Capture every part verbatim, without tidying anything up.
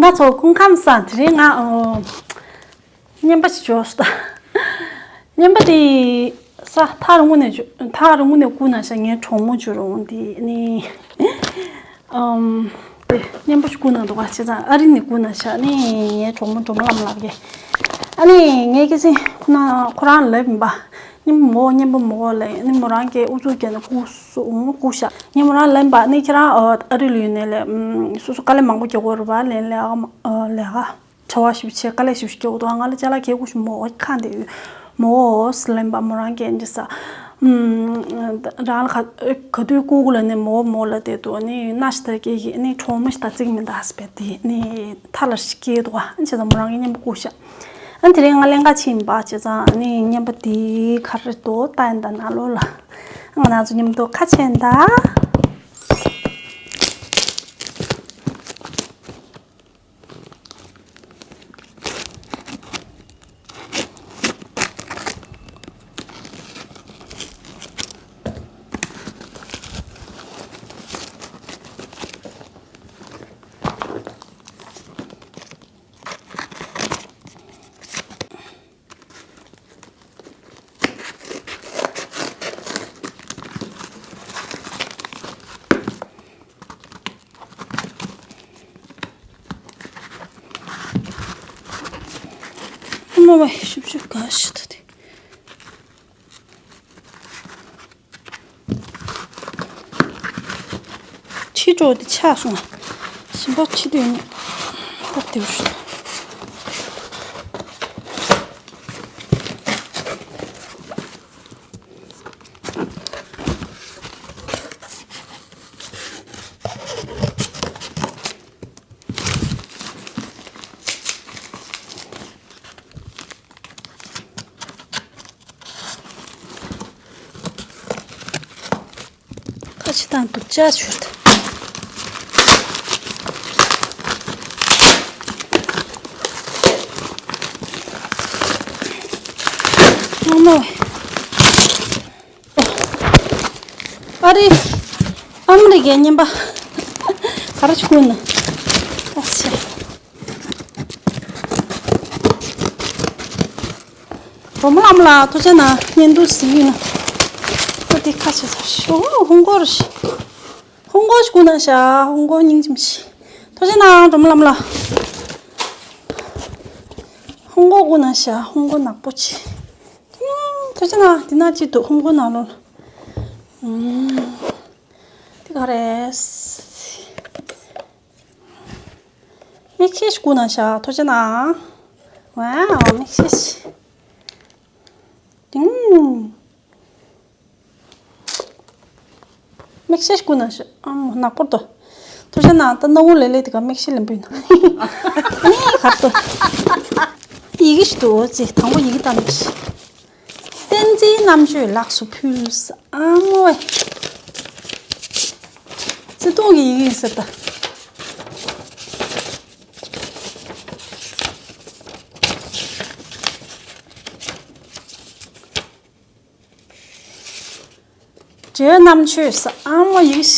ང་ཚོ་སྐུ་ཁམས་བཟང་། དེ་རིང་ང་ཨོ། རྔན་པ་ཞིག་འབྱོར་སོང་། རྔན་པ་དེ་ས་ཐག་རིང་པོ་ནས་འབྱོར། ཐག་རིང་པོ་ནས་བསྐུར་ན་ཤག་ངའི་གྲོགས་མོ་འབྱོར་འོང་དེ་ནི། ཨམ། དེ་རྔན་པ་ཞིག་བསྐུར་ན་འདུག་ག་བྱས་ཙང་ཨ་རི་ནས་བསྐུར་ན་ཤག་ནི་ངའི་གྲོགས་མོ་སྒྲོལ་མ་ལྷ་མོ་ལགས་ཀྱིས། ཨ་ནི་ངས་སྐད་ཆ་ཁོ་ན་ཁོ་རང་ལབ་ཡིན་པ། རྔན་པ་མོ་རྔན་པ་མོ་ལབ་ནི་མོ་རང་གིས་ཨུ་ཚུགས་བརྒྱབ་ནས་བསྐུར་སོང་། བསྐུར་ཤག་ངས་མོ་རང་ལབ་ཡིན་པ། ནི་ཁྱེད་རང་ཨ་རི་ལ་ཡོད་ནའི་ལས་སོ་སོ་དཀའ་ལས་མང་པོ་རྒྱག་དགོས་རེད་པ། ལས་ལས་ཀ་མ་ལས་ཀ་བྲེལ་བ་ཞིག་བྱས། དཀའ་ལས་ཞིག་བྱས་འདུག་ང་ལ་ཅ་ལག་གས་བསྐུར་ཤོག་མོ་ཁ་འདི་ཡོད་མོ་ལབ་ཡིན་པ། མོ་རང་གིས་འདི་ཟེར། ཨམ། རང་ལ་ག་ག་དུས་བསྐུར་དགོས་ལབ་ནས་མོ་མོ་ལབ་བསྡད་འདུག་ནི་སྣ་ཞིག་ད་སྐྱེས་ཀྱི་ནི་གྲོགས་མོ་ཞིག་ད་བརྩི་གི་མི་འདུག་ཟེར་བས། དེ་ནི་ཐ་ལ་ཞིག་སྐྱེས་འདུག་བྱས་ཙང་མོ་རང་གིས་རྔན་པ་བསྐུར་ཤག་ཨ་དེ་རིང་ང་ལེན་ག་ཕྱིན་པ་བྱས་ཙང་ནི་རྔན་པ་དེ་ག་རེ་འདུག་ལྟ་ཡིན་ད། ནང་ལོགས་ལ་ང་རང་ཚོ་མཉམ་དུ་ཁ་ཕྱེ་ཡིན་ད། ཨ་མ་བ་ཤུབ་ཤུབ་ག་ཤི་ཐུ་དེ། ཁྱི་གྲོགས་དེ་ཆགས་སོང་། ཞིམ་པ་ཁྱི་དུས་ནི་ད་དེ་བུ་ཤི། ཁ་ཕྱེ་དང་དུག་ཅག་བྱུར་ཏེ། ཨ་མ། ཨ་རི། ཨ་མ་རི་གའི་རྔན་པ། ག་རེ་བྱུང་ན། ཨ་ཆེ། སྒྲོལ་མ་ལྷ་མོ་ལགས་ཐུགས་རྗེ་གནང་། བརྙན་ཐུང་གཟིགས་ཡིན་ན། ཁོ་དེ་ཁ་ཕྱེ་ཚར་ཤོག་ཧོང་གོ་རེད་ཤག་ཧོང་གོ་ཞིག་བསྐུར་གནང་ཤག་ཧོང་གོ་སྙིང་རྗེ་མོ་ཞིག་ཐུགས་རྗེ་གནང་སྒྲོལ་མ་ལྷ་མོ་ལགས། ཧོང་གོ་བསྐུར་གནང་ཤག་ཧོང་གོ་ནག་པོ་ཅིག་ཐུགས་རྗེ་གནང་། འདི་ན་ཅིག་འདུག་ཧོང་གོ་ནང་ལོགས་ལ། ཨུམ། དེ་ག་རེད། མིག་ཤེལ་ཞིག་བསྐུར་གནང་ཤག་ཐུགས་རྗེ་གནང་། ཝའོ། མིག་ཤེལ་ཞིག་ཨུམ། མིག་ཤེལ་ཞིག་བསྐུར་གནང་ཤག་ཨ་མོ་ནག་པོ་འདུག་ཐུགས་རྗེ་གནང་། ད་སྣ་བུག་ལེ་ལེ་དེ་ག་མིག་ཤེལ་ལེན་པོ་ཡིན་ན། ཨ་ནི་གར་འདུག་ཡི་གེ་ཞིག་འདུག་ཅེ། དང་པོ་ཡི་གེ་ལྟ་ནས་ཤིག་བསྟན་འཛིན་རྣམ་དཔྱོད་ལགས་སུ་ཕུལ། ཨ་མོ་ཝེ། བརྩེ་དུང་གི་ཡི་གེ་ཡིན་ཟེར་ད། རྗེ་རྣམ་དཔྱོད་ས། ཨ་མོ་ཡིག་ནས་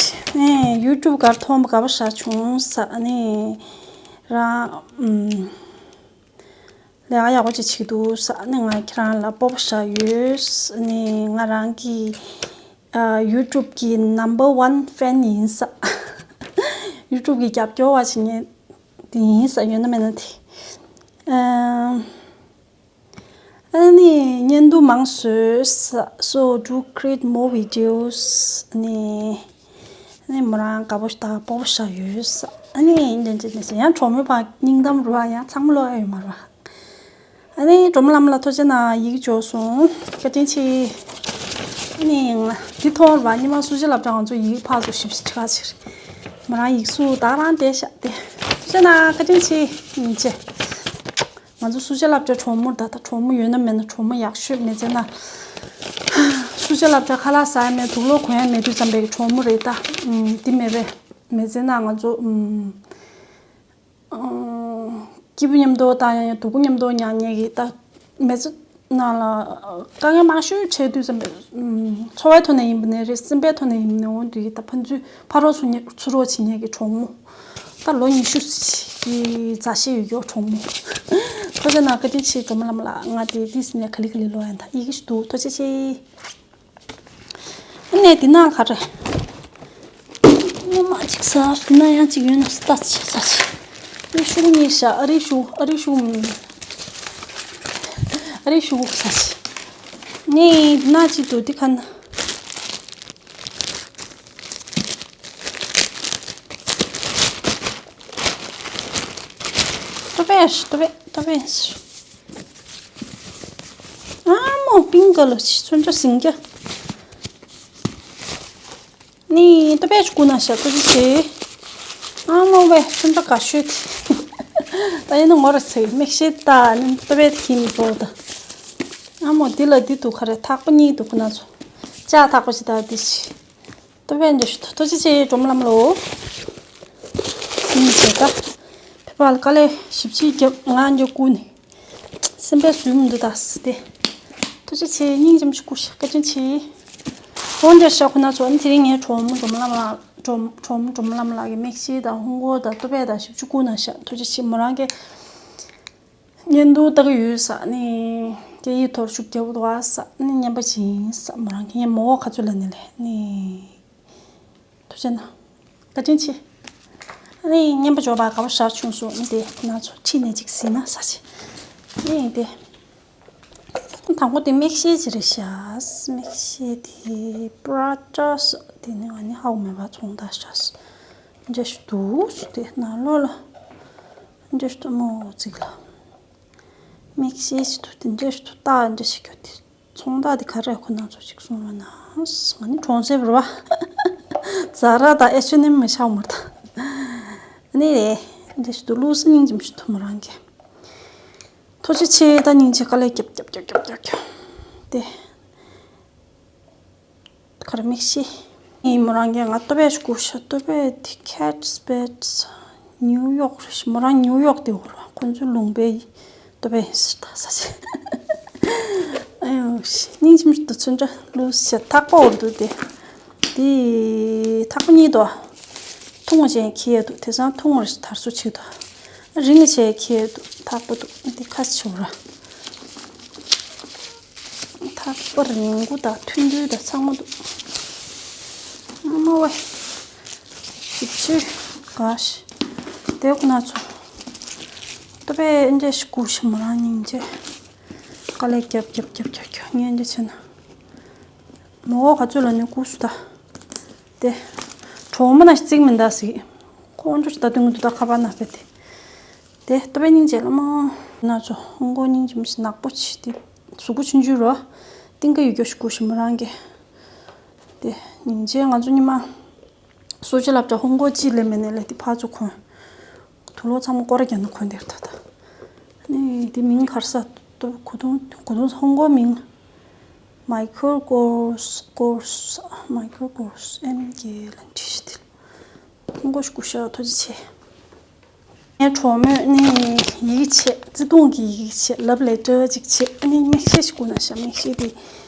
ཡུ་ཊུབ་གར་མཐོང་པ་དགའ་པོ་ཞེ་དྲག་བྱུང་ས། ནས་རང་ཨུམ་ལས་ཀ་ཡག་པོ་ཅིག་བྱེད་འདུག་ས། ནས་ང་ཁྱེད་རང་ལ་སྤོབས་པ་ཞེ་དྲག་ཡོད་ས། ནས་ང་རང་གི་ཨ་ཡུ་ཊུབ་གི་number one fan ཡིན་ས། ཡུ་ཊུབ་གི་རྒྱབ་སྐྱོར་བ་བྱེད་མཁན་དེ་ཡིན་ས། ཡོད་ན་མེད་ན་དེ། ཨ། ཨ་ནི་བརྙན་ཐུང་མང་བཟོས། So do create more videos. ཨ་ནི་ཨ་ནི་མོ་རང་དགའ་པོ་ཞེ་དྲག་སྤོབས་པ་ཞེ་དྲག་ཡོད་ས། ཨ་ནི་འདི་འདྲ་འདི་འདྲ་ཡང་གྲོགས་མོའི་བར་སྙིང་གཏམ་རུ་བ་ཡང་ཚང་མ་ལོག་ཡ་ཡོད་མ་རེད། ཨ་ནི་སྒྲོལ་མ་ལྷ་མོ་ལགས་ཐུགས་རྗེ་གནང་། ཡིག་འབྱོར་སོང་། བཀའ་དྲིན་ཆེ། ཨ་ནི་ང་འདི་མཐོང་བ་ཉི་མ་སུ་ཇི་སློབ་གྲྭ་ང་ཚོ་ཡིག་ཕར་ཚུར་ཞིབ་ཞིབ་ཁྲིད་ག་ཕྱིར། མོ་རང་ཡིག་གཟུགས་ད་རང་བལྟས་ཤག་སྟེ། ཐུགས་རྗེ་གནང་། བཀའ་དྲིན་ཆེ། ཡིན་ཆེ། ང་ཚོ་སུ་ཇི་སློབ་གྲྭ་གྲོགས་མོ་ད་ལྟ་གྲོགས་མོ་ཡོད་ན་མེད་ན། གྲོགས་མོ་ཡག་ཤོས་མེད་ཚེ་ན། སུ་ཇི་སློབ་གྲྭ་ཁ་ལག་ཟ་ཡ་མེད། དུག་ལོག་གོན་ཡ་མེད་དུས་ཙམ་པའི་གྲོགས་མོ་རེད་ད། ཨུམ། འདི་མེད་པས། མེད་ཚེ་ན་ང་ཚོ་ཨུམ། ཨུམ། སྐྱིད་པོ་མཉམ་དུ་བཏང་ཡ་ཡང་སྡུག་པོ་མཉམ་དུ་མྱངས་མཁན་གྱི་ད་མེད་ཚེ་ན་ལ་དཀའ་ངལ་མང་ཤོས་འཕྲད་དུས་ཙམ་པའི་ཨུམ། འཚོ་བའི་ཐོག་ནས་ཡིན་པ་ནས་རེད། སེམས་པའི་ཐོག་ནས་ཡིན་པ་ནས་འོང་དུས་ཀྱི་ད་ཕན་ཚུན་ཕ་རོགས་ཚུར་ཉེ་ཚུར་རོགས་བྱེད་མཁན་གྱི་གྲོགས་མོ། ད་ལོ་ཉི་ཤུ་ མཛའ་བཤེས་ཡོད་ཀྱོག་གྲོགས་མོ། ཐུགས་རྗེ་གནང་བཀའ་དྲིན་ཆེ་སྒྲོལ་མ་ལྷ་མོ་ལགས། ང་དེ་ཏིས་ནས་ག་ལེ་ག་ལེ་ལོ་ཡང་ད་ཡི་གེ་ཞིག་འདུག་ཐུགས་རྗེ་ཆེ། ཨ་ནས་འདི་ནང་ག་རེ། སྔོན་མ་གཅིག་ཟ་འདི་ན་ཡང་གཅིག་ཡོད་ན་ལྟ་ཅི་ཟ་ཅི། ཨ་རི་ཤུ་གུ་ཉེ་ཤ་ཨ་རི་ཤུ་ཨ་རི་ཤུ་ཨ་རི་ཤུ་ཟ་ཅི། ནས་འདི་ན་གཅིག་འདུག་འདི་ཁ་ན། ཏོ་པེ་ཏོ་པེ་ཏོ་པེ། ཨ་མོ་པིང་ག་ལོ་ཆི་ཚོན་ཁྲ་སིང་རྒྱ། ནི་ཏོ་པེ་ཆུ་ཀུ་ན་ཤ་ཏོ་ཅི་ཆེ། ཨ་མོ་བེ་ཚོན་ཁྲ་ག་ཤོད་དེ། ད་ཡིན་ན་ངོ་ར་ཚེ་མིག་ཤེད་ད་ནི་ཏོ་པེ་ཁྱིམ་བོ་ད། ཨ་མོ་འདི་ལ་འདི་འདུག་ག་རེ་ཐག་པ་གཉིས་འདུག་ཁོ་ན་ཚོ། ལྕགས་ཐག་པ་ཞིག་ད་འདི་ཞིག་ཏོ་པེ་འདི་ཞིག་ཏོ་ཅི་ཆེ་སྒྲོལ་མ་ལྷ་མོ་ལོ། ཨིན་བྱས་ད། ཕེ་པ་ལ་དཀའ་ལས་ཞིབ་ཆེ་རྒྱབ་ང་འཇོག་ཀུན་ནས། སེམས་པའི་སུན་མི་འདུག་ད་སི་ཏེ། ཐུགས་རྗེ་ཆེ་སྙིང་རྗེ་མོ་ཞིག་སྐུ་ཞིག་བཀའ་དྲིན་ཆེ། འོན་ཏེ་ཤ་ཁོ་ན་ཚོ་ཨ་དེ་རིང་ངའི་གྲོགས་མོ་སྒྲོལ་མ་ལྷ་མོ་ལགས་གྲོགས་གྲོགས་མོ་སྒྲོལ་མ་ལྷ་མོ་ལགས་ཀྱི་མིག་ཤེལ་དང་ཧུང་གོ་དང་ཏོ་པེ་དང་ཞིབ་ཆུ་ཀུན་ན་ཤ་ཐུགས་རྗེ་ཆེ་མོ་རང་གི། བརྙན་ཐུང་ལྟ་གི་ཡོད་ས་ནི། སྐད་ཡིག་ཐོར་ཤུགས་རྒྱབ་འདུག་ས་ནི་བརྙན་པ་བྱིན་ས་མོ་རང་གི་བརྙན་མོ་ཁ་ཚུ་ལ་ནི་ལས་ནི། ཐུགས་རྗེ་གནང་། བཀའ་དྲིན་ཆེ། ཨ་ནི་བརྙན་པ་འཇོག་པ་དགའ་པོ་ཞར་བྱུང་སོང་། ཨ་ནི་དེ་ང་ཚོ་ཁྲིད་ནས་ཅིག་ཟིན་ན་ས་ཆེ། ཨ་ནི་དེ། དང་པོ་དེ་མིག་ཤེལ་ཅིག་རེད་ཤག་མིག་ཤེལ་དེ་པྲ་ཏྲ་ས་དེ་ནི་ང་ནི་ཧ་གོ་མེད་པ་ཚོང་ད་ཤག་འཇའ་ཞིག་འདུག་སུ་དེ་ནང་ལོགས་ལ། འཇའ་ཞིག་ཏུ་མོ་ཙིག་ལ། མིག་ཤེལ་ཞིག་ཏུ་དེ་འཇའ་ཞིག་ཏུ་ཏག་འཇའ་ཞིག་གྱོ་དེ། ཚོང་བདག་དེ་ག་རེ་ཁོ་ན་ཚོ་ཅིག་གསུང་རོགས་གནང་། ང་ནི་གྲོང་གསེབ་རེད་བ། ཛ་ར་དང་ཨེ་ཆི་ཨེན་ཨེམ་མི་ཤག་མར་ད། ཨ་ནི་རེད། འདི་ཞིག་ཏུ་ལུགས་སུ་སྙིང་རྗེ་མོ་ཞིག་ཐུབ་མོ་རང་གི། ཐུགས་རྗེ་ཆེ་ད་སྙིང་རྗེ་དཀའ་ལས་རྒྱབ་རྒྱབ་རྒྱབ་རྒྱབ་རྒྱབ་རྒྱབ། དེ། ག་རེ་མིག་ཤེལ། ཨེ་མོ་རང་གི་ང་ཏོ་པེ་ཞིག་སྐུ་ཤ་ཏོ་པེ་དེ་ཁེ་ཊི་སི་པེ་ཊི་སི། ནིའུ་ཡོག་རེད་ཤག་མོ་རང་ནིའུ་ཡོག་དེ་འོ་ར་ཁོ་ཚོའི་ལུང་པའི་ཏོ་པེ་ཡིན་ཟེར་ད་ས་ཆེ། ཨ་ཡོ་སྙིང་རྗེ་མོ་ཞིག་ཏུ་ཚོན་ཁྲ་ལུས་ཤ་ཐག་པ་འོར་འདུག་སྟེ། དེ་ཐག་པ་གཉིས་དོ། ཐུང་བ་ཅན་ཁྱེར་འདུག་དེ་སང་ཐུང་བ་རེ་དར་སོ་ཆེ་དོ། རིང་བ་ཅན་ཁྱེར་འདུག་ཐག་པ་འདུག་དེ་ཁ་ཆེ་བ་ར། ཐག་པ་རིང་པོ་དང་ཐུང་ཐུང་དང་ཚང་མ་འདུག་ཨ་མ་ཝེ། ཞིབ་ཆུ་ག་ཤི། དེ་ཁོ་ན་ཚོ། ཏོ་པེ་ཨེ་འདྲ་ཞིག་སྐུ་ཞིག་མོ་རང་སྙིང་རྗེ། དཀའ་ལས་རྒྱབ་རྒྱབ་རྒྱབ་རྒྱབ་རྒྱབ་ངས་འདྲ་བྱས་ན། མོ་ག་ཚོད་ལ་ནི་སྐུ་སུ་ད། དེ། གྲོགས་མོ་ན་ཞིག་རྩིག་མི་འདའ་ཟིག་ཁོང་ཁྲོ་ཞིག་ད་དུང་འདུག་ད་ཁ་པར་ན་པེ་དེ། དེ་ཏོ་པེ་སྙིང་རྗེ་ལ་མོ། ན་ཚོ་ཧུང་གོ་སྙིང་རྗེ་མོ་ཞིག་ནག་པོ་ཆེ་དེ། གཟུགས་པོ་ཆུང་ཆུང་རོ། ཏིང་ཀ་ཡོད་རྒྱུ་ཞིག་སྐུ་ཞིག་མོ་རང་གི། དེ་སྙིང་རྗེ་ང་ཚོ་ཉི་མ། སོ་ཅི་སློབ་གྲྭ་ཧོང་གོ་ཅི་ལེ་མེ་ནེ་ལེ་དེ་ཕར་ཚུར་འཁོན། དུག་ལོག་ཚང་མ་སྐོར་ར་རྒྱབ་ན་འཁོན་དེར་ད་ད། ནི་དེ་མིང་གར་ས་ཏོ་གོ་དུང་གོ་དུང་ཧོང་གོ་མིང་། མའི་ཁལ་ཀོར་སི་ཀོར་སི་མའི་ཁལ་ཀོར་སི་ཨེམ་ཀེ་ལ་འདྲི་ཞིག་དེ། ཧོང་གོ་ཞིག་སྐུ་ཤ་ཐུགས་རྗེ་ཆེ། ངའི་གྲོགས་མོས་ནི་ཡི་གེ་བྱས་བརྩེ་དུང་གི་ཡི་གེ་བྱས་ལབ་ལེ་ཊར་ཅིག་བྱས་ནི་མིག་ཤེལ་ཞིག་སྐུ་ན་ཤ་མིག་ཤེལ་དེ།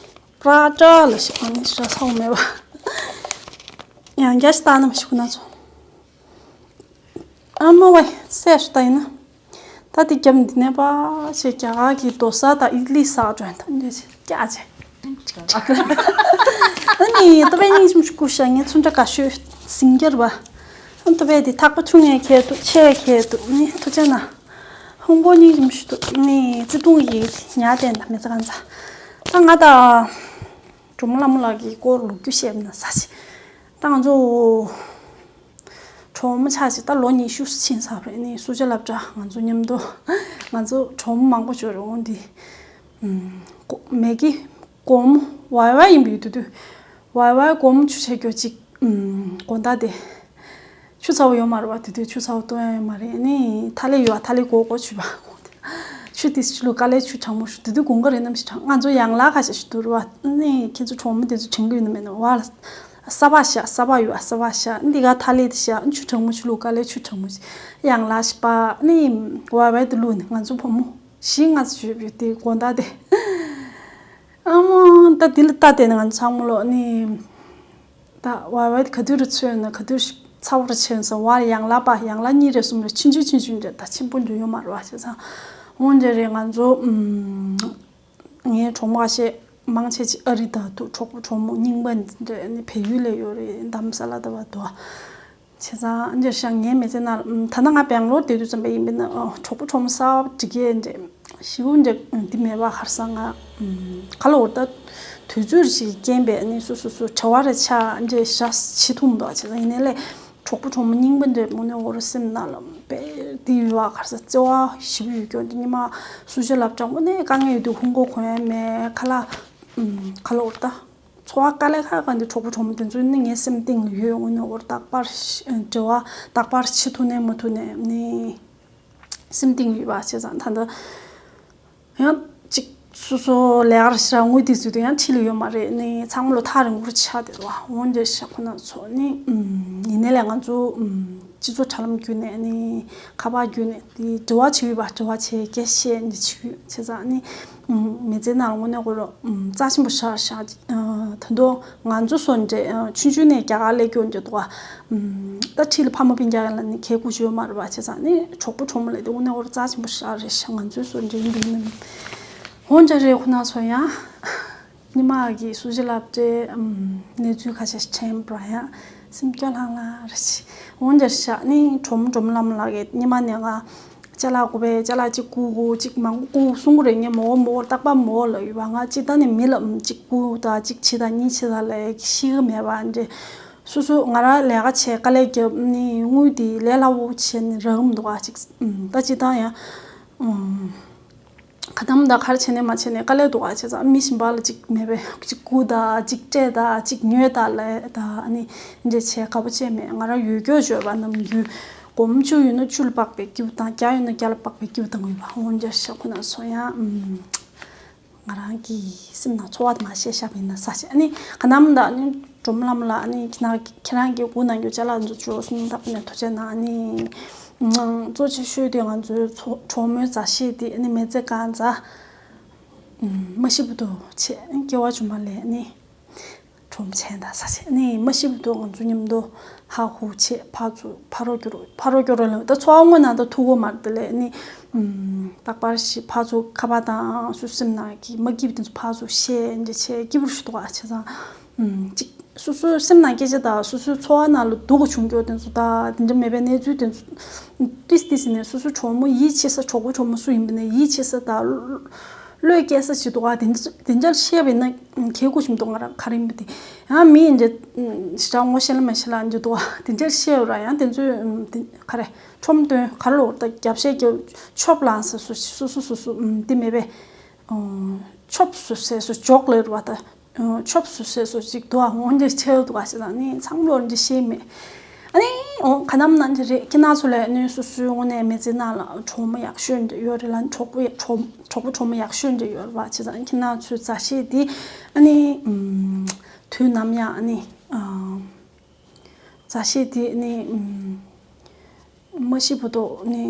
པྲ་ཏྲ་ལ་ཞིག་ཨ་ནི་ཤ་ཚ་བོ་མེད་པ། ཡང་རྒྱ་ཞིག་ལྟ་ན་མ་ཞིག་ཁོ་ན་ཚོ། ཨ་མ་ཝེ་སེ་ཞིག་ལྟ་ཡིན་ན། ད་དེ་རྒྱབ་འདི་ནས་པ་ཞེས་རྒྱ་གར་གྱི་རྡོ་ས་དང་ཨི་ལི་ས་འགྲོ་ཡིན་ད་འདི་ཞིག་རྒྱ་ཆེ། ཨ་ནི་ཏོ་པེ་སྙིང་རྗེ་མོ་ཞིག་སྐུ་ཤ་ངའི་ཚོན་ཁྲ་དགའ་ཤོས་སིང་རྒྱར་བ། ཨ་ཏོ་པེ་དེ་ཐག་པ་ཆུང་ངས་ཁྱེར་འདུག་ཆེ་ཁྱེར་འདུག་ནི་ཐུགས་རྗེ་གནང་། ཧོང་གོ་སྙིང་རྗེ་མོ་ཞིག་འདུག་ནི་བརྩེ་དུང་གི་ཉ་བསྟན་དང་མི་ཚེ་གང་ཚ། ད་ང་དང་། གྲོགས་མོ་ལྷ་མོ་ལགས་ཀྱི་སྐོར་ལོ་རྒྱུས་བཤད་ན་ས་ཆེ། ད་ང་ཚོ། གྲོགས་མོ་ཆགས་ཅིག་ད་ལོ་ཉི་ཤུ་ཕྱིན་ཚར་རེད་ནི་སུ་ཇ་སློབ་གྲྭ་ང་ཚོ་མཉམ་དུ། ང་ཚོ་གྲོགས་མོ་མང་པོ་བྱོས་རེད་འོང་འདི། ཨུམ། མེ་གི་སྒོར་མོ་ཝའི་ཝའི་ཡིན་པའི་དུས་དུས། ཝའི་ཝའི་སྒོར་མོ་ཆུ་ཆད་སྐྱོ་ཅིག་ཨུམ། དགོང་དག་དེ། ཆུ་ཚ་བོ་ཡོད་མ་རེད་བ་དེ་དུས་ཆུ་ཚ་བོ་བཏུང་ཡ་ཡོད་མ་རེད་ནི་ཐ་ལེ་ཡོད་བ་ཐ་ལེ་གོ་གོ་ཆུ་བ། ཆུ་དེ་ཆུ་ལུ་དཀའ་ལས་ཆུ་གྲང་མོ་ཞུ་དེ་དུས་དགུན་ཁ་རེད་ནམ་ཞིག་གྲང་ང་ཚོ་ཡང་ལ་ཁ་ཤས་ཤིག་འདུག་རེད་བ་ནི་ཁྱེད་ཚོ་གྲོགས་མོ་དེ་ཚོ་དྲན་གི་ཡོད་ནི་མེད་ནི་བ་ལ། ས་བ་ཤ་ས་བ་ཡོད་ས་བ་ཤ་འདི་ག་ཐ་ལེ་དེ་ཤ་ཆུ་གྲང་མོ་ཆུ་ལུ་དཀའ་ལས་ཆུ་གྲང་མོ་ཞིག་ཡང་ལ་ཤི་པ་ནི་ཝའི་ཝའི་དེ་ལུ་ནི་ང་ཚོ་བུ་མོ་བཞི་ལྔ་ཞིག་ཡོད་པའི་དེ་དགོང་དག་དེ། ཨ་མ་ད་དེ་ལ་ལྟ་དེ་ནི་ང་ཚོ་ཚང་མ་ལོ་ནི། ད་ཝའི་ཝའི་ག་དུས་རུ་ཚོས་ན་ག་དུས་ ཚ་བོར་ཆེན་སོང་བར་ཡང་ལ་པ་ཡང་ལ་གཉིས་རེ་གསུམ་རེ་ཆུང་ཆུང་ཆུང་ཆུང་འདྲ་ད་ཆེན་པོ་འདྲ་ཡོད་མ་རེད་བ་བྱས་ཙང་། འོན་ཏེ་རེད་ང་ཚོ་ངའི་གྲོགས་མོ་ཁ་ཤས་མང་ཆེ་ཅིག་ཨ་རི་ད་དུ་གྲོགས་པོ་གྲོགས་མོ་རྙིང་པ་འདྲ་ནི་བལ་ཡུལ་ལ་ཡོད་རེད། འདམ་ས་ལ་ད་བ་དུ་བྱས་ཙང་འདིར་ཤང་ངའི་མི་ཚེ་ནང་ད་ནང་ང་སྦེང་ལོར་བསྡད་དུས་ཙམ་པ་ཡིན་པས་ན་གྲོགས་པོ་གྲོགས་མོ་གསར་པ་འགྲིག་གི་འདྲ་ཞིག་འདྲ་འདི་མེད་པ་ཁར་སང་ང་ག་ལ་འོར་ད་དུས་ཚོད་ཞིག་རྐྱེན་པས་ནི་སོ་སོ་སོ་བྲེལ་བ་རེ་ཆགས་འདྲ་ཞག་ཕྱི་ཐུང་འདུག་བྱས་ཙང་ཡིན་ནའི་ལས། གྲོགས་པོ་གྲོགས་མོ་རྙིང་པ་འདྲ་དངོས་གནས་འོ་ར་སེམས་ནང་ལ་དཔེ་འདི་ཡོད་བ་གར་ས་བརྩེ་བ་ཞེ་པོ་ཡོད་སྐྱོ་འདི་ཉི་མ་སུ་ཞིག་ལབ་ཀྱང་དངོས་གནས་དཀའ་ངལ་ཡོད་དུས་ཧུང་གོ་གོ་ཡ་མེད་ཁ་ལ་ཁ་ལ་འོར་ད་འཚོ་བ་དཀའ་ལས་ཁག་ག་འདི་གྲོགས་པོ་གྲོགས་མོ་དེ་ཚོ་ནི་ངའི་སེམས་གཏིང་ལ་ཡོད་དངོས་གནས་འོ་ར་རྟག་པར་འབྲེལ་བ་རྟག་པར་ཕྱི་ཐུག་ནས་མ་ཐུག་ནས་ནི་སེམས་གཏིང་ལ་ཡོད་བ་བྱས་ཙང་ད་ལྟ། ཡང་གཅིག་སོ་སོ་ལས་ཀར་ཞེ་དྲག་དངུལ་དེ་ཚོ་དེ་ཡང་ཁྲིད་ལ་ཡོད་མ་རེད་ནི་ཚང་མ་ལོ་ཐག་རིང་པོར་ཆགས་བསྡད་འདུག་འོན་ཏེ་ཤག་ཁོ་ན་ཚོ་ནི་ཡིན་ནའི་ལས་ང་ཚོ་སྤྱི་ཚོགས་དྲ་ལམ་བརྒྱུད་ནས་ནི་ཁ་པར་བརྒྱུད་ནས་དེ་འབྲེལ་བ་བྱེད་འོས་པ་འབྲེལ་བ་བྱེད་སྐད་བཤད་ནི་བྱེད་འོས་བྱས་ཙང་ནི་མི་ཚེ་ནང་ལ་དངོས་གནས་ཁོ་རང་རྩ་ཆེན་པོ་ཤར་ཤག་ད་དུང་ང་ཚོ་སོ་འདྲེ་ཆུང་ཆུང་ནས་རྒྱ་གར་སླེབས་སྐྱོ་འདྲ་འདུག་ད་ཁྲིད་ལ་ཕ་མ་སྤུན་ཀྱག་ལ་ནི་ཁེ་ཁུ་ཞུ་ཡོད་མ་རེད་པ་བྱས་ཙང་ནི་གྲོགས་པོ་གྲོགས་མོ་ལས་དེ་དངོས་གནས་ཁོ་རང་རྩ་ཆེན་པོ་ཤར་རེད་ཤག་ང་ཚོའི་སོ་འདྲེ་ཡིན་པའི་ནི། འོན་ཀྱང་རེད་ཁོ་ན་ཚོ་ཡང་། ཉི་མ་གི་སུ་ཞིག་ལབ་སྟེ་གནས་ཚུལ་ཁ་ཤས་དྲན་པ་ཡང་སེམས་སྐྱོ་ལྷང་ལྷང་རེད་ཤག་འོན་ཀྱང་ཤག་ནི་གྲོགས་མོ་གྲོགས་མོ་ལམ་ལགས་ཀྱིས་ཉི་མ་ནས་ང་ཅ་ལག་དགོས་པས་ཅ་ལག་གཅིག་བསྐུར་དགོས་གཅིག་མང་པོ་བསྐུར་གསུང་གི་རེད། ངས་མོ་མོ་རྟག་པར་མོ་ལབ་ཡོད་པ་ང་སྤྱིར་བཏང་ནས་མི་ལ་གཅིག་བསྐུར་དང་གཅིག་བྱེད་དང་གཉིས་བྱེད་དང་ལས་ཤེས་ཀྱི་མེད་པ་འདྲ། སོ་སོ་ང་རང་ལས་ཀ་བྱས་དཀའ་ལས་བརྒྱབ་ནི་དངུལ་དེ་ལས་སླ་པོ་བྱས་ནས་རག་གི་མི་འདུག་ག་གཅིག་ད་སྤྱིར་བཏང་ཡང་། ག་དམ་ད་གར་བྱས་ནས་མ་བྱས་ནས་དཀའ་ལས་འདུག་ཨ་བྱས་ཙང་མི་གཞན་པ་ལ་ཅིག་མེད་པའི་ཅིག་བསྐུར་ད་ཅིག་སྤྲད་ད་ཅིག་ཉོས་ད་ལས་ད་ཨ་ནི་འདྲ་བྱས་དགའ་པོ་བྱས་མེད། ང་རང་ཡོད་སྐྱོ་བྱོས་པ་ནམ་རྒྱུན་སྒོར་མོ་བཅུ་ཡོད་ན་བཅུ་ལ་དཔག་པའི་སྐྱིད་པོ་དང་བརྒྱ་ཡོད་ན་བརྒྱ་ལ་དཔག་པའི་སྐྱིད་པོ་དང་ཡོད་པ་འོན་ཀྱང་ཤག་ཁོ་ན་ཚོ་ཡང་ང་རང་གི་སེམས་ནང་ཚོར་བ་མ་བཤད་ཤག་ཡིན་ན་ས་ཆ་ཨ་ནི་ག་ནམ་ད་ཨ་ནི་སྒྲོལ་མ་ལྷ་མོ་ལ་ཨ་ནི་ཁྱེད་རང་ཁྱེད་རང་གི་སྒོ་ནང་གི་ཅ་ལག་འཛུགས་ཆོག་སུན་དག་ནས་ཐུགས་རྗེ་གནང་ཨ་ནི། གཙོ་ཆེ་ཤོས་དེ་ང་ཚོའི་ཚོ་གྲོགས་མོའི་མཛའ་བཤེས་དེ་ནི་མི་ཚེ་གང་ཚ། མ་ཤི་བར་དུ་བྱས་སྐྱེ་བ་ཆུང་མ་ལས་ནི། གྲོགས་མོ་བྱས་ད་ས་ཆ་ནི་མ་ཤི་བར་དུ་ང་ཚོ་མཉམ་དུ་ཧ་ཧུ་བྱས་ཕར་ཚུར་ཕ་རོལ་སྐྱོར་ཕ་རོལ་སྐྱོར་ལ་ད་འཚོ་བ་དངོས་ནང་ད་ཐུག་གོ་མ་རེད་དེ་ལས་ནི། རྟག་པར་ཞིག་ཕར་ཚུར་ཁ་པར་དང་སུ་སེམས་ནང་གི་མ་སྐྱིད་པ་དེ་ཚོ་ཕར་ཚུར་བཤད་འདྲ་བྱས་སྐྱིད་པོ་ཞིག་འདུག་ཨ་བྱས་ཙང་། ཅིག་སོ་སོའི་སེམས་ནང་སྐད་ཆ་དང་སོ་སོའི་འཚོ་བ་ནང་ལ་སྡུག་ག་བྱུང་རྒྱུ་དེ་ཚོ་དང་དེ་འདྲ་མེད་པའི་གནས་ཚུལ་དེ་ཚོ་ཏིས་ཏིས་ནས་སོ་སོའི་གྲོགས་མོ་ཡིད་ཆེས་ས་གྲོགས་པོ་གྲོགས་མོ་སུ་ཡིན་པ་ནས་ཡིད་ཆེས་ས་དང་བློས་འཁེལ་ས་ཞིག་འདུག་ག་དེ་འདྲ་དེ་འདྲ་བཤད་པ་ཡིན་ན་གལ་དགོས་ཞིག་མི་འདུག་ང་རང་ག་རེ་ཡིན་པ་དེ་ཡང་མི་ཡིན་འདྲ་ཞེ་དྲག་ངོ་ཤེས་ལ་མ་ཤེས་ལ་འདྲ་འདུག་ག་དེ་འདྲ་བཤད་ཡོད་ར་ཡང་དེ་ཚོའི་ག་རེ་ཁྲོམ་སྟོན་ག་རེ་ལོག་ད་རྒྱབ་བཤད་རྒྱབ་ཆོབ་ལངས་ས་སུ་སུ་སུ་སུ་སུ་དེ་མེད་པས། ཆོབ་སུ་ཟེར་སུ་འཇོག་ལེ་རུ་བ་ད། ཆོབ་སུ་ཟེར་སུ་ཅིག་འདུག་ཨ་འོན་ཏེ་ཆེ་འདུག་ཨ་ཟེར་ན་ནི་ཚང་མ་ལོ་འདི་ཤེས་མེད། ཨ་ནི་འོ་ག་ནམ་ན་འདི་རེད་ཁྱེད་རང་ཚོ་ལས་ནི་སུ་སུའི་ངོ་ནས་མི་ཚེ་ནང་ལ་གྲོགས་མོ་ཡག་ཤོས་འདི་ཡོད་རེད་ལ་གྲོགས་པོ་ཡག་གྲོགས་གྲོགས་པོ་གྲོགས་མོ་ཡག་ཤོས་འདི་ཡོད་རེད་བ་བྱས་ཙང་ཁྱེད་རང་ཚོའི་མཛའ་བཤེས་འདི་ཨ་ནི་དུས་ནམ་ཡང་ཨ་ནི་མཛའ་བཤེས་འདི་ཨ་ནི་མ་ཤི་བར་དུ་ནི།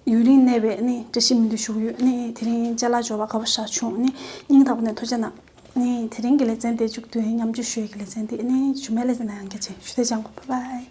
ཡུན་རིང་གནས་པའི་ནི་བཀྲ་ཤིས་སྨོན་འདུན་ཞུ་གི་ཡོད། ནི་དེ་རིང་ཅ་ལག་འབྱོར་བ་དགའ་པོ་ཞེ་དྲག་བྱུང་། ནི་སྙིང་ཐག་པ་ནས་ཐུགས་རྗེ་གནང་། ནི་དེ་རིང་གི་ལེ་ཚན་དེ་མཇུག་བསྡུས་མཉམ་སྤྱོད་ཞུ་ཡས་ཀྱི་ལེ་ཚན་དེ་ནི་ཞུ་མེད་ལེ་ཚན་ན་ཡང་སྐད་ཆེ་ཞུ་དེ་ཅང་གོ་བ་བའི།